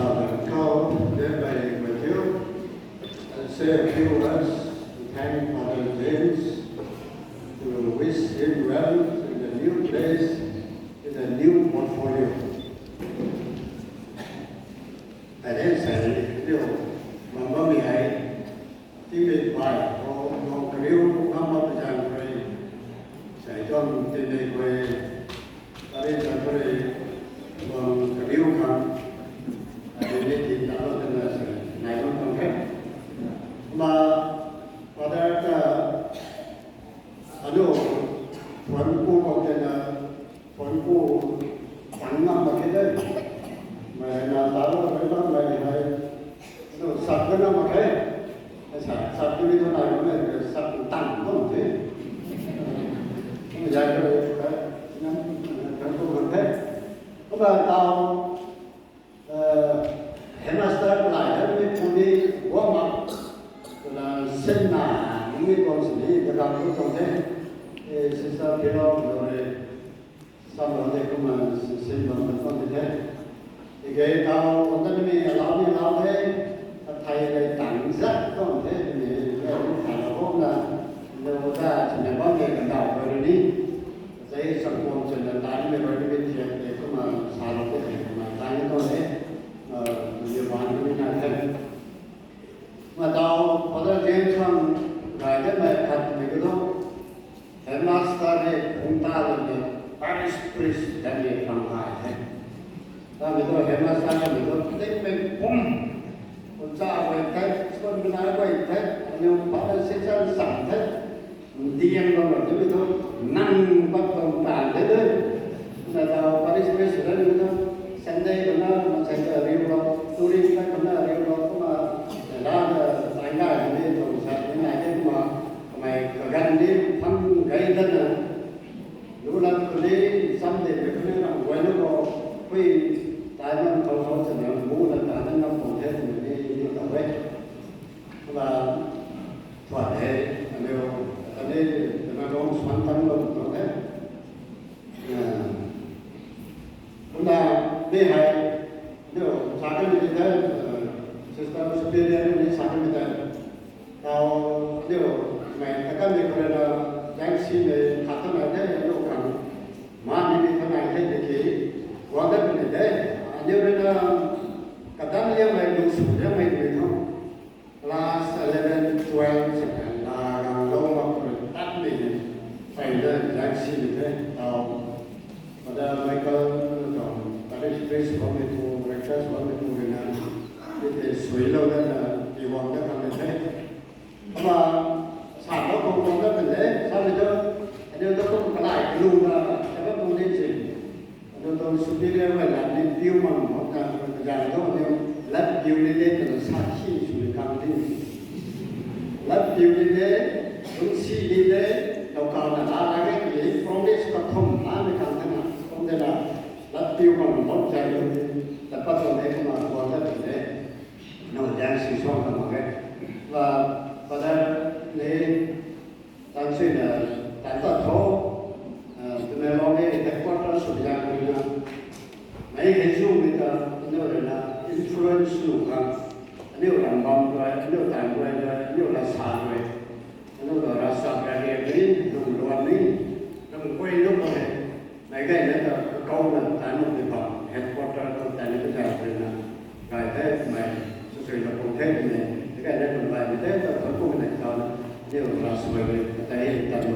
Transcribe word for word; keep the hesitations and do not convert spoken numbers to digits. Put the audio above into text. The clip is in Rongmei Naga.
Father Kao, then by Matthew, and say a few words to thank Father James, to wish him well in the new place, in the new portfolio. Ai then say, liu, mama mi ai, ti mi bai, o, o, kariu, mama pi jan kari, sai tuang ti mi koi, kari jan kari, tuang kariu khang, ai ni ti ta lo tena sai, nai lo tang khe. Ma, Father ta, anu, puan ku kau tena, puan ku, pan ngam mak khe de. Mei na ta lo, mei na, mei hei, anu, sat ka ngam mak khe. Sa, sat tu ni tu nai lo, mei, sat tu tang lo the. Anu, ya ka, ka, ngam, ngam tu ngam the. Kumna tau, Eh, headmaster kalai hei mi puni guang mak, twna sinna, mi tuang sini, kagang tu tuang the. Eh, sister Philo, lo re, sam lo de kumna, sin lo de tuang the. Ike tau, ata ni mi, alau ni alau the, athei le tang zat tuang the, ni, ni, ni, tang lo na, lo da, sini bam de, kandau, lo ni. Zei sangkuang chwna tan mei rui ni thiak tei kumna sa lou tei kumna tan ni tuang e, eh, ni baan ni na the. Ma tau Father James khang gay de mei khat mei ka tu, headmaster hei phung ta lou ni parish priest kan ni khang gay the. Ta mei tu headmaster mei tu ting mei pum, pum cha guay the, chun mei nai guay the, aniu Father section sam the. Ndiang bam bam tu mi thu, nang bam bam tan de de. Na tau parish president mi thu, Sunday bam na, mansei ta riu bam, turi ta bam na riu bam, kumna, la na, tai ngai ni, tuang sa ni nai de kumna, kamei kaganv ni, phang gai ta na. Lu lat tu ni, sam de de kumna, guay na ko, kui, tai man thau thau sa ni, bu na ta na, na pung the, ni, ni, ni, ta we. Kumna, tuan hei, aniu, aniu, aniu tuang suan tang lo tuang the. Kumna, mi hei, aniu, sa kan ni the, sister superior ni sa kan ni the. Tau, aniu, mei, ta kan ni khou rui na, jang si mei, khat ta mei the, aniu khang. Ma ni mi ta nai the, ni ki, guang dat ni the. Aniu rui na, kadan liang mei, lung sw liang mei ni thu. Class eleven, twelve se kan, la gang lou mak khou rui tat mei ni, peyna exam si ni the, tau. Father Michael, tau, parish priest bammei tu, rector bammei tu rui na, mi tei suilou dat na, pi guang dat khang ni the. Kumna, sa lou khou guang dat kan de, sa mei tu, aniu tu kum kalai kalung na, sa bam tuang ni si. Aniu tuang superior mei lat ni piu mang bam na, kajan tu aniu lat piu ni de, twna sa khi sw ni kan di. Lat piu ni de, lungsi ni de, tau kau na la la ge ki, promise kathum la ni kan the na, kum de na, lat piu mang bam jai lu ni, lat pat tuang de kumna guang dat tuang de. Nang jang si suang na mak ge. Father ni, tan sui na, tan ta tho, Tamenglong ni headquarter sw jang ni na, mei hei zu mi ta, aniu rui na, influence nu khang, aniu ram bam rui, aniu tan rui, aniu ravsa rui, aniu ta ravsa rui ni, lung luan ni, lung guay lung khou hei, mei gayna ta, kakhou na, tan nu mi bam, headquarter khou tan ni ta rui na, gay the, mei, sw sui na kum the, mei, gayna lung gay mei the, ta thon kum na ta, aniu ravsa rui, ta hei tan